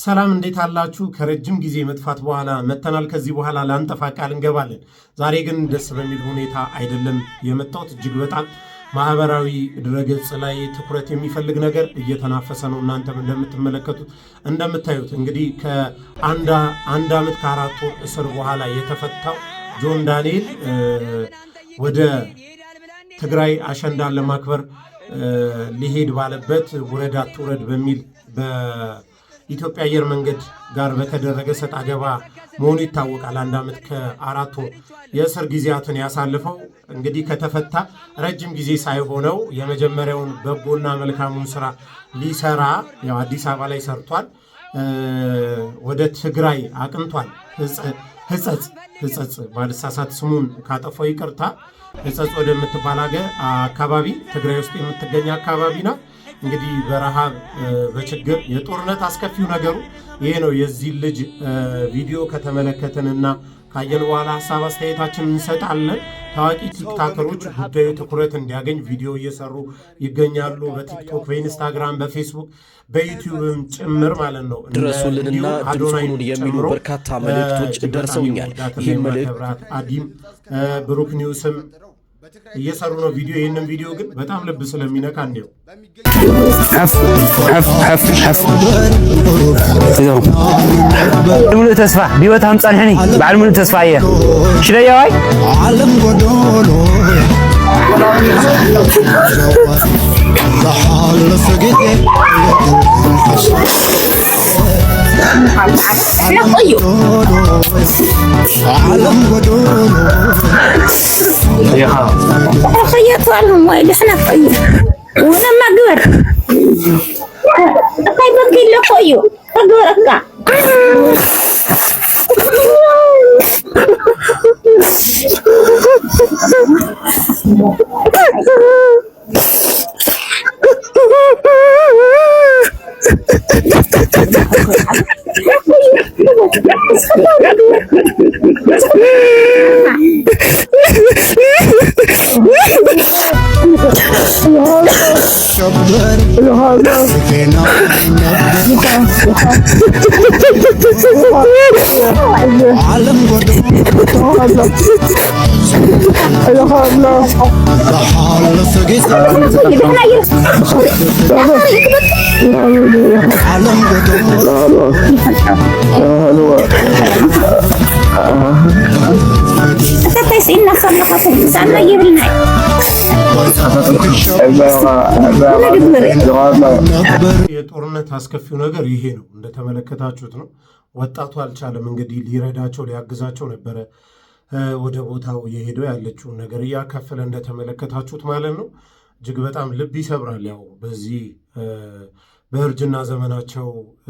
ሰላም እንዴት አላችሁ? ከረጅም ጊዜ መጥፋት በኋላ መተናል። ከዚህ በኋላ ላንጠፋ ቃል እንገባለን። ዛሬ ግን ደስ በሚል ሁኔታ አይደለም የመጣሁት። እጅግ በጣም ማህበራዊ ድረገጽ ላይ ትኩረት የሚፈልግ ነገር እየተናፈሰ ነው። እናንተም እንደምትመለከቱት እንደምታዩት እንግዲህ ከአንድ ዓመት ከ4 ወር እስር በኋላ የተፈታው ጆን ዳንኤል ወደ ትግራይ አሸንዳን ለማክበር ሊሄድ ባለበት ውረድ አትውረድ በሚል በኢትዮጵያ አየር መንገድ ጋር በተደረገ ሰጥ አገባ መሆኑ ይታወቃል። 1 ዓመት ከ4 ወር የእስር ጊዜያትን ያሳልፈው እንግዲህ ከተፈታ ረጅም ጊዜ ሳይሆነው የመጀመሪያውን በጎና መልካሙን ስራ ሊሰራ ያው አዲስ አበባ ላይ ሰርቷል። ወደ ትግራይ አቅንቷል። ህጸጽ ህጸጽ ባልሳሳት ስሙን ካጠፋው ይቅርታ። ህጸጽ ወደምትባል አካባቢ ትግራይ ውስጥ የምትገኝ አካባቢ ናት። እንግዲህ በረሃብ በችግር የጦርነት አስከፊው ነገሩ ይሄ ነው። የዚህ ልጅ ቪዲዮ ከተመለከትንና ካየን በኋላ ሀሳብ አስተያየታችን እንሰጣለን። ታዋቂ ቲክታከሮች ጉዳዩ ትኩረት እንዲያገኝ ቪዲዮ እየሰሩ ይገኛሉ። በቲክቶክ፣ በኢንስታግራም፣ በፌስቡክ፣ በዩቲዩብም ጭምር ማለት ነው። ድረሱልንና ድምፅ ሁኑን የሚሉ በርካታ መልእክቶች ደርሰውኛል። ይህም መልእክት አዲም ብሩክ ኒውስም እየሰሩ ነው ቪዲዮ። ይህንን ቪዲዮ ግን በጣም ልብ ስለሚነካ እንዲው ሕፍ ሕፍ ሕፍ ሕፍ ሙሉእ ተስፋ ብሂወት ከም ፀንሕኒ በዓል ሙሉእ ተስፋ እየ ሽለያዋይ። ዓለም ጎዶሎ ዝሓለፈ ግዜ። ዓለም ጎዶሎ። خيطوا لهم ويلي حنا طيب وانا ما قدر طيب بقي له خويو اقدر. ሸበር ፌና ዓለም ጎዶሎ ዝሓለፈ ግዜ ዓለም ጎዶሎ። ተስኢና ከለኸ ሳና ይብልና። የጦርነት አስከፊው ነገር ይሄ ነው። እንደተመለከታችሁት ነው። ወጣቱ አልቻለም። እንግዲህ ሊረዳቸው ሊያግዛቸው ነበረ ወደ ቦታው የሄደው ያለችውን ነገር እያካፈለ እንደተመለከታችሁት ማለት ነው። እጅግ በጣም ልብ ይሰብራል። ያው በዚህ በእርጅና ዘመናቸው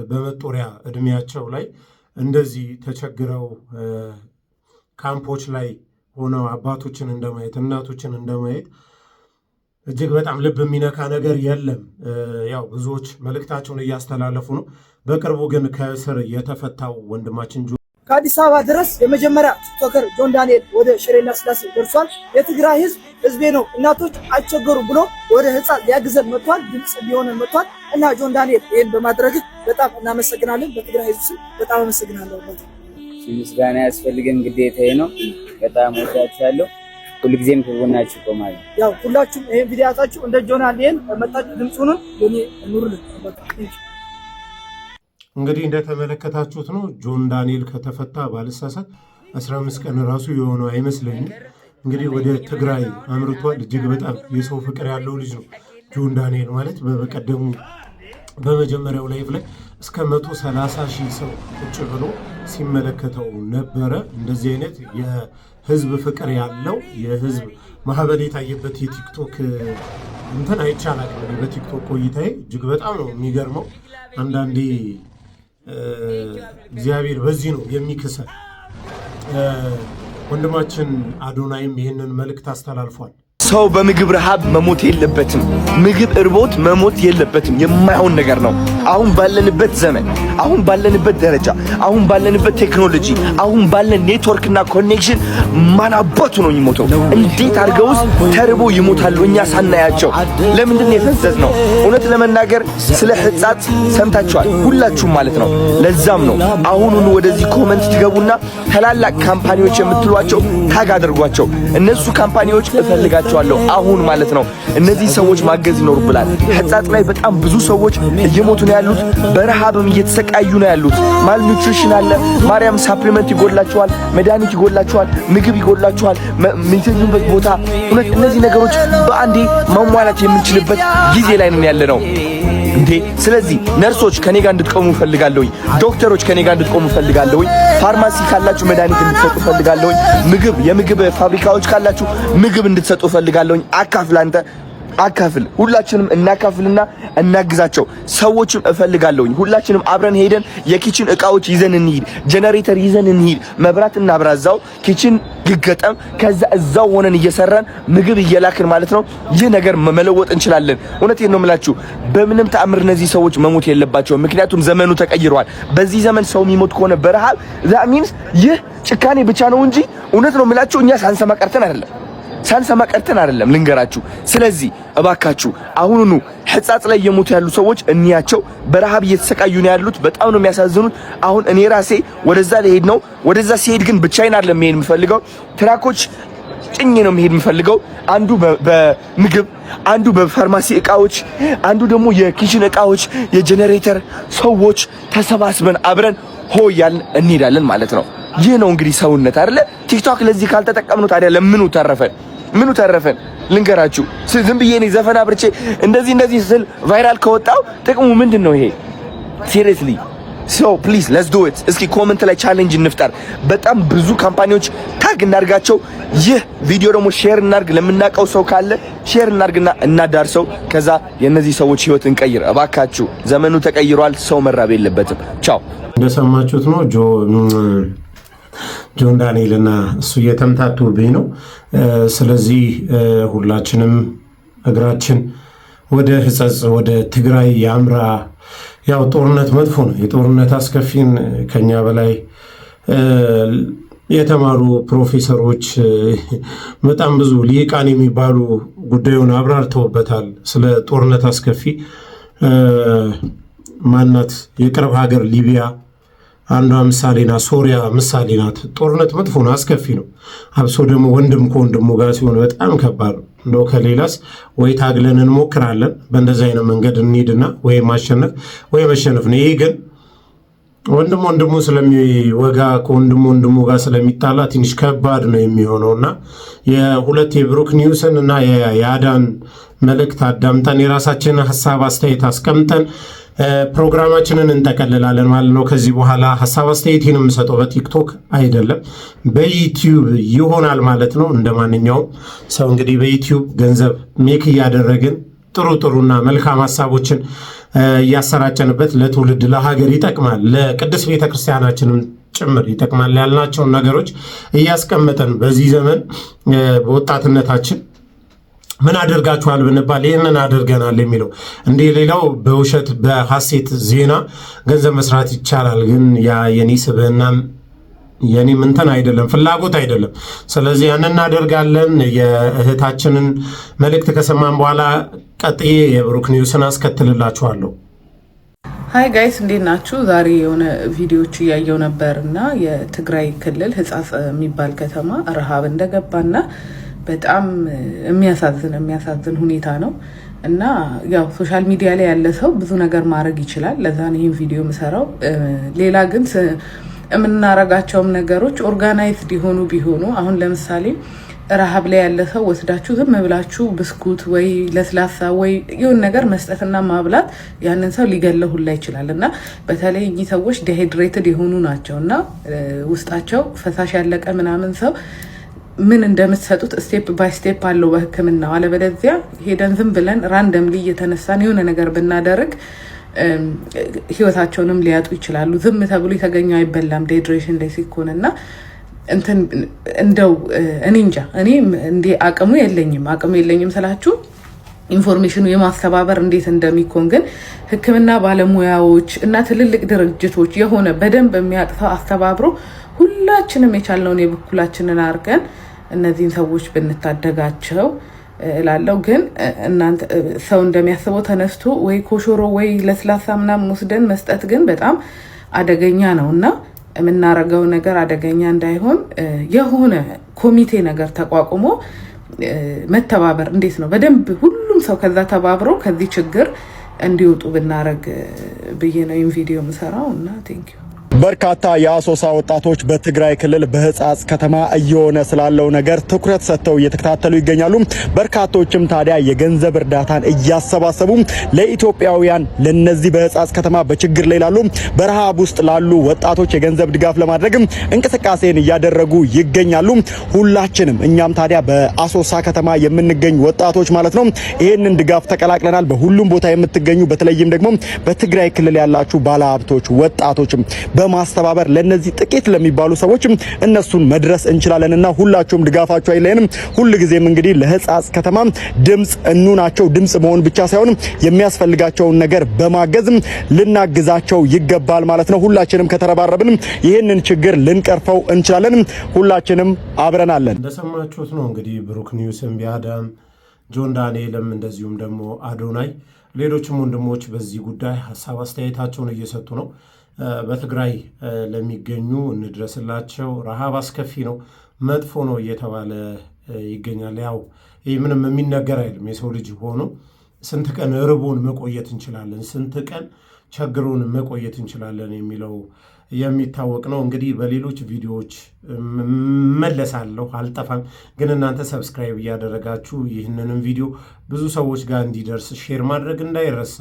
በመጦሪያ እድሜያቸው ላይ እንደዚህ ተቸግረው ካምፖች ላይ ሆነው አባቶችን እንደማየት እናቶችን እንደማየት እጅግ በጣም ልብ የሚነካ ነገር የለም። ያው ብዙዎች መልእክታቸውን እያስተላለፉ ነው። በቅርቡ ግን ከእስር የተፈታው ወንድማችን ከአዲስ አበባ ድረስ የመጀመሪያ ቲክቶከር ጆን ዳንኤል ወደ ሽሬ እንዳስላሴ ደርሷል። የትግራይ ህዝብ ህዝቤ ነው፣ እናቶች አይቸገሩ ብሎ ወደ ህፃን ሊያግዘን መጥቷል። ድምፅ ሊሆነን መጥቷል። እና ጆን ዳንኤል ይህን በማድረግ በጣም እናመሰግናለን። በትግራይ ህዝብ ስም በጣም አመሰግናለሁ። ምስጋና ያስፈልገን ግዴታዬ ነው። በጣም ወዳችኋለሁ። ሁልጊዜም ከጎናችሁ እቆማለሁ። ያው ሁላችሁም ይሄን ቪዲዮ ያጣችሁ እንደ ጆን ዳንኤል መጣችሁ ድምፁንን ዮኒ ኑርልን። እንግዲህ እንደተመለከታችሁት ነው። ጆን ዳንኤል ከተፈታ ባልሳሳት 15 ቀን ራሱ የሆነው አይመስለኝም። እንግዲህ ወደ ትግራይ አምርቷል። እጅግ በጣም የሰው ፍቅር ያለው ልጅ ነው ጆን ዳንኤል ማለት። በቀደሙ በመጀመሪያው live ላይ እስከ 130 ሺህ ሰው ቁጭ ብሎ ሲመለከተው ነበረ። እንደዚህ አይነት የህዝብ ፍቅር ያለው የህዝብ ማህበር የታየበት የቲክቶክ እንትን አይቼ አላቅም። በቲክቶክ ቆይታዬ እጅግ በጣም ነው የሚገርመው። አንዳንዴ እግዚአብሔር በዚህ ነው የሚክሰን። ወንድማችን አዶናይም ይህንን መልእክት አስተላልፏል። ሰው በምግብ ረሃብ መሞት የለበትም። ምግብ እርቦት መሞት የለበትም። የማይሆን ነገር ነው። አሁን ባለንበት ዘመን፣ አሁን ባለንበት ደረጃ፣ አሁን ባለንበት ቴክኖሎጂ፣ አሁን ባለን ኔትወርክ እና connection ማን አባቱ ነው የሚሞተው? እንዴት አድርገውስ ተርቦ ይሞታሉ እኛ ሳናያቸው? ለምንድን ነው የፈዘዝነው? እውነት ለመናገር ስለ ሕጻጽ ሰምታችኋል ሁላችሁም ማለት ነው። ለዛም ነው አሁኑኑ ወደዚህ comment ትገቡና ታላላቅ company ዎች የምትሏቸው tag አድርጓቸው። እነሱ company ዎች እፈልጋቸዋለሁ አሁን ማለት ነው። እነዚህ ሰዎች ማገዝ ይኖርብናል። ሕጻጽ ላይ በጣም ብዙ ሰዎች እየሞቱ ነው ያሉት፣ በረሃብም እየተሰቃዩ ነው ያሉት። Malnutrition አለ። ማርያም supplement ይጎላቸዋል፣ መድኃኒት ይጎላቸዋል፣ ምግብ ይጎላቸዋል፣ የሚተኙበት ቦታ። እውነት እነዚህ ነገሮች በአንዴ ማሟላት የምንችልበት ጊዜ ላይ ነን ያለነው እንዴ። ስለዚህ ነርሶች ከኔ ጋር እንድትቆሙ እፈልጋለሁኝ። ዶክተሮች ከኔ ጋር እንድትቆሙ እፈልጋለሁኝ። ፋርማሲ ካላችሁ መድኃኒት እንድትሰጡ እፈልጋለሁኝ። ምግብ የምግብ ፋብሪካዎች ካላችሁ ምግብ እንድትሰጡ እፈልጋለሁኝ። አካፍል፣ አንተ አካፍል፣ ሁላችንም እናካፍልና እናግዛቸው። ሰዎችም እፈልጋለሁኝ። ሁላችንም አብረን ሄደን የ kitchen እቃዎች ይዘን እንሂድ፣ ጀነሬተር ይዘን እንሂድ፣ መብራት እናብራዛው፣ kitchen ይገጠም። ከዛ እዛው ሆነን እየሰራን ምግብ እየላክን ማለት ነው። ይህ ነገር መለወጥ እንችላለን። እውነቴን ነው የምላችሁ። በምንም ተአምር እነዚህ ሰዎች መሞት የለባቸውም። ምክንያቱም ዘመኑ ተቀይሯል። በዚህ ዘመን ሰው የሚሞት ከሆነ በረሃብ፣ that means ይህ ጭካኔ ብቻ ነው እንጂ እውነት ነው የምላችሁ እኛ ሳንሰማ ቀርተን አይደለም፣ ሳንሰማ ቀርተን አይደለም፣ ልንገራችሁ። ስለዚህ እባካችሁ አሁኑኑ ሕጻጽ ላይ እየሞቱ ያሉ ሰዎች እንያቸው። በረሃብ እየተሰቃዩ ነው ያሉት። በጣም ነው የሚያሳዝኑት። አሁን እኔ ራሴ ወደዛ ልሄድ ነው። ወደዛ ስሄድ ግን ብቻዬን አይደለም መሄድ የምፈልገው፣ truck ኦች ጭኜ ነው መሄድ የምፈልገው። አንዱ በምግብ፣ አንዱ በፋርማሲ እቃዎች፣ አንዱ ደግሞ የ kitchen እቃዎች፣ የጀኔሬተር፣ ሰዎች ተሰባስበን አብረን ሆ እያልን እንሄዳለን ማለት ነው። ይህ ነው እንግዲህ ሰውነት አይደለ? ቲክቶክ ለዚህ ካልተጠቀምነው ታዲያ ለምኑ ተረፈን? ምኑ ተረፈን? ልንገራችሁ፣ ዝም ብዬ እኔ ዘፈን አብርቼ እንደዚህ እንደዚህ ስል viral ከወጣው ጥቅሙ ምንድን ነው ይሄ? Seriously, so please, let's do it። እስኪ comment ላይ challenge እንፍጠር። በጣም ብዙ company ዎች tag እናርጋቸው። ይህ ቪዲዮ ደግሞ share እናርግ፣ ለምናውቀው ሰው ካለ share እናርግና እናዳርሰው። ከዛ የእነዚህ ሰዎች ህይወት እንቀይር። እባካችሁ፣ ዘመኑ ተቀይሯል። ሰው መራብ የለበትም። ቻው። እንደሰማችሁት ነው። ጆን ዳንኤል እና እሱ እየተምታቱብኝ ነው። ስለዚህ ሁላችንም እግራችን ወደ ህጸጽ ወደ ትግራይ ያምራ። ያው ጦርነት መጥፎ ነው። የጦርነት አስከፊን ከኛ በላይ የተማሩ ፕሮፌሰሮች፣ በጣም ብዙ ሊቃን የሚባሉ ጉዳዩን አብራርተውበታል። ስለ ጦርነት አስከፊ ማናት የቅርብ ሀገር ሊቢያ አንዷ ምሳሌ ናት። ሶሪያ ምሳሌ ናት። ጦርነት መጥፎ ነው፣ አስከፊ ነው። አብሶ ደግሞ ወንድም ከወንድሙ ጋር ሲሆን በጣም ከባድ ነው። እንደው ከሌላስ ወይ ታግለን እንሞክራለን፣ በእንደዚህ አይነት መንገድ እንሂድና ወይ ማሸነፍ ወይ መሸነፍ ነው። ይሄ ግን ወንድም ወንድሙ ስለሚወጋ፣ ከወንድሙ ወንድሙ ጋር ስለሚጣላ ትንሽ ከባድ ነው የሚሆነው። እና የሁለት የብሩክ ኒውስን እና የአዳን መልእክት አዳምጠን የራሳችንን ሀሳብ አስተያየት አስቀምጠን ፕሮግራማችንን እንጠቀልላለን ማለት ነው። ከዚህ በኋላ ሀሳብ አስተያየቴን የምሰጠው በቲክቶክ አይደለም፣ በዩቲዩብ ይሆናል ማለት ነው። እንደ ማንኛውም ሰው እንግዲህ በዩቲዩብ ገንዘብ make እያደረግን ጥሩ ጥሩና መልካም ሀሳቦችን እያሰራጨንበት ለትውልድ ለሀገር ይጠቅማል፣ ለቅድስት ቤተክርስቲያናችንም ጭምር ይጠቅማል ያልናቸውን ነገሮች እያስቀመጠን በዚህ ዘመን በወጣትነታችን ምን አድርጋችኋል ብንባል ይህንን አድርገናል የሚለው። እንዲህ ሌላው በውሸት በሐሴት ዜና ገንዘብ መስራት ይቻላል፣ ግን ያ የኔ ስብዕናም የኔም እንትን አይደለም፣ ፍላጎት አይደለም። ስለዚህ ያንን እናደርጋለን። የእህታችንን መልእክት ከሰማን በኋላ ቀጥዬ የብሩክ ኒውስን አስከትልላችኋለሁ። Hi guys፣ እንዴት ናችሁ? ዛሬ የሆነ ቪዲዮዎች እያየው ነበር እና የትግራይ ክልል ህጻጽ የሚባል ከተማ ረሃብ እንደገባና በጣም የሚያሳዝን ሁኔታ ነው። እና ያው social media ላይ ያለ ሰው ብዙ ነገር ማድረግ ይችላል። ለዛ ነው ይህን ቪዲዮ የምሰራው። ሌላ ግን የምናረጋቸውም ነገሮች organized የሆኑ ቢሆኑ፣ አሁን ለምሳሌ ረሃብ ላይ ያለ ሰው ወስዳችሁ ዝም ብላችሁ ብስኩት ወይ ለስላሳ ወይ የሆነ ነገር መስጠትና ማብላት ያንን ሰው ሊገለው ሁላ ይችላል። እና በተለይ እኚህ ሰዎች dehydrated የሆኑ ናቸው እና ውስጣቸው ፈሳሽ ያለቀ ምናምን ሰው ምን እንደምትሰጡት step by step አለው በሕክምናው። አለበለዚያ ሄደን ዝም ብለን randomly እየተነሳን የሆነ ነገር ብናደርግ ህይወታቸውንም ሊያጡ ይችላሉ። ዝም ተብሎ የተገኘው አይበላም dehydration ላይ ሲኮን። እና እንትን እንደው እኔ እንጃ፣ እኔ እንዴ አቅሙ የለኝም። አቅሙ የለኝም ስላችሁ information ኑ የማስተባበር እንዴት እንደሚኮን ግን ሕክምና ባለሙያዎች እና ትልልቅ ድርጅቶች የሆነ በደንብ የሚያውቅ ሰው አስተባብሮ ሁላችንም የቻልነውን የበኩላችንን አድርገን እነዚህን ሰዎች ብንታደጋቸው እላለሁ። ግን እናንተ ሰው እንደሚያስበው ተነስቶ ወይ ኮሾሮ ወይ ለስላሳ ምናምን ወስደን መስጠት ግን በጣም አደገኛ ነው እና የምናረገው ነገር አደገኛ እንዳይሆን የሆነ ኮሚቴ ነገር ተቋቁሞ መተባበር እንዴት ነው በደንብ ሁሉም ሰው ከዛ ተባብሮ ከዚህ ችግር እንዲወጡ ብናረግ ብዬ ነው ይህን ቪዲዮ የምሰራው እና thank you። በርካታ የአሶሳ ወጣቶች በትግራይ ክልል በህጻጽ ከተማ እየሆነ ስላለው ነገር ትኩረት ሰጥተው እየተከታተሉ ይገኛሉ። በርካቶችም ታዲያ የገንዘብ እርዳታን እያሰባሰቡ ለኢትዮጵያውያን፣ ለነዚህ በህጻጽ ከተማ በችግር ላይ ላሉ፣ በረሃብ ውስጥ ላሉ ወጣቶች የገንዘብ ድጋፍ ለማድረግ እንቅስቃሴን እያደረጉ ይገኛሉ። ሁላችንም እኛም ታዲያ በአሶሳ ከተማ የምንገኝ ወጣቶች ማለት ነው ይህንን ድጋፍ ተቀላቅለናል። በሁሉም ቦታ የምትገኙ፣ በተለይም ደግሞ በትግራይ ክልል ያላችሁ ባለሀብቶች፣ ወጣቶችም በማስተባበር ለነዚህ ጥቂት ለሚባሉ ሰዎች እነሱን መድረስ እንችላለንና ሁላችሁም ድጋፋችሁ አይለየንም። ሁልጊዜም እንግዲህ ለህጻጽ ከተማ ድምጽ እንሁናቸው። ድምጽ መሆን ብቻ ሳይሆን የሚያስፈልጋቸውን ነገር በማገዝ ልናግዛቸው ይገባል ማለት ነው። ሁላችንም ከተረባረብን ይህንን ችግር ልንቀርፈው እንችላለን። ሁላችንም አብረን አለን። እንደሰማችሁት ነው እንግዲህ፣ ብሩክ ኒውስም ቢያዳም ጆን ዳንኤልም እንደዚሁም ደግሞ አዶናይ ሌሎችም ወንድሞች በዚህ ጉዳይ ሀሳብ አስተያየታቸውን እየሰጡ ነው። በትግራይ ለሚገኙ እንድረስላቸው፣ ረሃብ አስከፊ ነው፣ መጥፎ ነው እየተባለ ይገኛል። ያው ይህ ምንም የሚነገር አይደለም። የሰው ልጅ ሆኖ ስንት ቀን ርቦን መቆየት እንችላለን፣ ስንት ቀን ቸግሮን መቆየት እንችላለን የሚለው የሚታወቅ ነው። እንግዲህ በሌሎች ቪዲዮዎች እመለሳለሁ፣ አልጠፋም። ግን እናንተ subscribe እያደረጋችሁ ይህንንም ቪዲዮ ብዙ ሰዎች ጋር እንዲደርስ share ማድረግ እንዳይረሳ።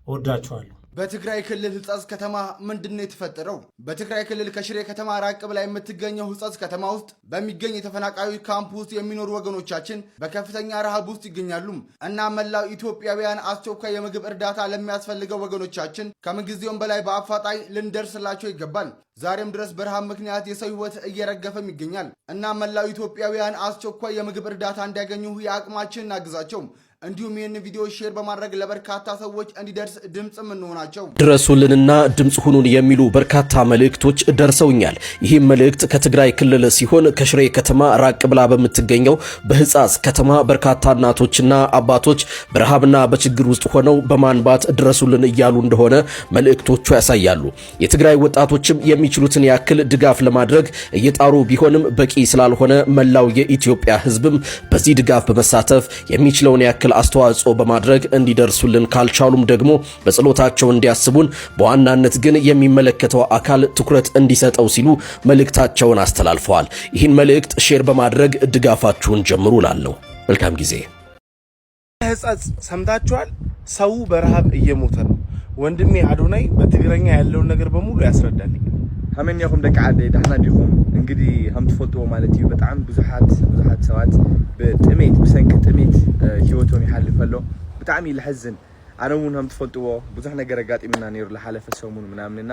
እወዳችኋለሁ። በትግራይ ክልል ህጻጽ ከተማ ምንድን ነው የተፈጠረው? በትግራይ ክልል ከሽሬ ከተማ ራቅ ብላ የምትገኘው ህጻጽ ከተማ ውስጥ በሚገኝ የተፈናቃዮች ካምፕ ውስጥ የሚኖሩ ወገኖቻችን በከፍተኛ ረሃብ ውስጥ ይገኛሉ እና መላው ኢትዮጵያውያን አስቸኳይ የምግብ እርዳታ ለሚያስፈልገው ወገኖቻችን ከምንጊዜውም በላይ በአፋጣኝ ልንደርስላቸው ይገባል። ዛሬም ድረስ በረሃብ ምክንያት የሰው ህይወት እየረገፈም ይገኛል እና መላው ኢትዮጵያውያን አስቸኳይ የምግብ እርዳታ እንዲያገኙ የአቅማችን እናግዛቸው። እንዲሁም ይህን ቪዲዮ share በማድረግ ለበርካታ ሰዎች እንዲደርስ ድምፅም እንሆናቸው። ድረሱልንና ድምፅ ሁኑን የሚሉ በርካታ መልእክቶች ደርሰውኛል። ይህም መልእክት ከትግራይ ክልል ሲሆን ከሽሬ ከተማ ራቅ ብላ በምትገኘው በህጻጽ ከተማ በርካታ እናቶችና አባቶች በረሃብና በችግር ውስጥ ሆነው በማንባት ድረሱልን እያሉ እንደሆነ መልእክቶቹ ያሳያሉ። የትግራይ ወጣቶችም የሚችሉትን ያክል ድጋፍ ለማድረግ እየጣሩ ቢሆንም በቂ ስላልሆነ መላው የኢትዮጵያ ሕዝብም በዚህ ድጋፍ በመሳተፍ የሚችለውን ያክል አስተዋጽኦ በማድረግ እንዲደርሱልን፣ ካልቻሉም ደግሞ በጸሎታቸው እንዲያስቡን፣ በዋናነት ግን የሚመለከተው አካል ትኩረት እንዲሰጠው ሲሉ መልእክታቸውን አስተላልፈዋል። ይህን መልእክት share በማድረግ ድጋፋችሁን ጀምሩ እላለሁ። መልካም ጊዜ። ህጸጽ ሰምታችኋል። ሰው በረሃብ እየሞተ ነው። ወንድሜ አዶናይ በትግረኛ ያለውን ነገር በሙሉ ያስረዳልኝ። ከመይ ኢኹም ደቂ ዓደይ? ዳሕና ዲኹም? እንግዲህ ከም ትፈልጥዎ ማለት እዩ፣ ብጣዕሚ ብዙሓት ብዙሓት ሰባት ብጥሜት፣ ብሰንኪ ጥሜት ሂወቶም ይሓልፍ ኣሎ። ብጣዕሚ እዩ ዝሕዝን። ኣነ እውን ከም ትፈልጥዎ ብዙሕ ነገር ኣጋጢሙና ነይሩ ዝሓለፈ ሰሙን ምናምንና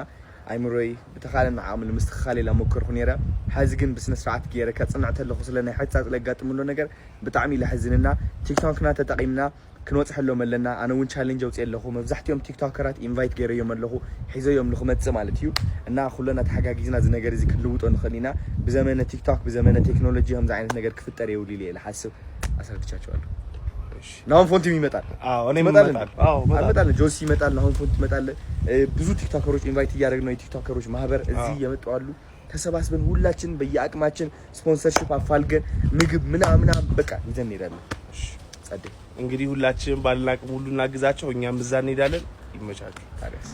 ኣይምሮይ ብተኻለና ዓቕሚ ንምስትኽኻል ኢላ ሞከርኩ ነይረ። ሕዚ ግን ብስነ ስርዓት ገይረ ከፅንዕ ተለኹ ስለ ናይ ሕፃፅ ለጋጥምሎ ነገር ብጣዕሚ እዩ ዝሕዝንና። ቲክቶክና ተጠቂምና ክንበፅሐሎም ኣለና። ኣነ እውን challenge ኣውፅእ ኣለኹ። መብዛሕትኦም ቲክቶከራት invite ገይረዮም ኣለኹ፣ ሒዘዮም ንክመፅእ ማለት እዩ። እና ኩለና ተሓጋጊዝና እዚ ነገር እዚ ክንልውጦ ንኽእል ኢና። ብዘመነ ቲክቶክ፣ ብዘመነ ቴክኖሎጂ ከምዚ ዓይነት ነገር ክፍጠር የብሉ ኢለ ዝሓስብ። አስረድቻቸዋለሁ። ናሁን ፎንቲም ይመጣል። እኔም እመጣለሁ። አዎ፣ እመጣለሁ። እመጣለሁ። ጆሲ ይመጣል። ናሁን ፎንት ይመጣል። ብዙ ቲክቶከሮች invite እያደረግን ነው። የቲክቶከሮች ማህበር እዚህ እየመጡ አሉ። ተሰባስበን ሁላችን በየአቅማችን sponsorship አፋልገን ምግብ ምናምን ምናምን በቃ ይዘን እንሄዳለን። ጸዴ። እንግዲህ ሁላችንም ባለን አቅም ሁሉ እናግዛቸው። እኛም እዛ እንሄዳለን። ይመቻችሁ። ታዲያስ።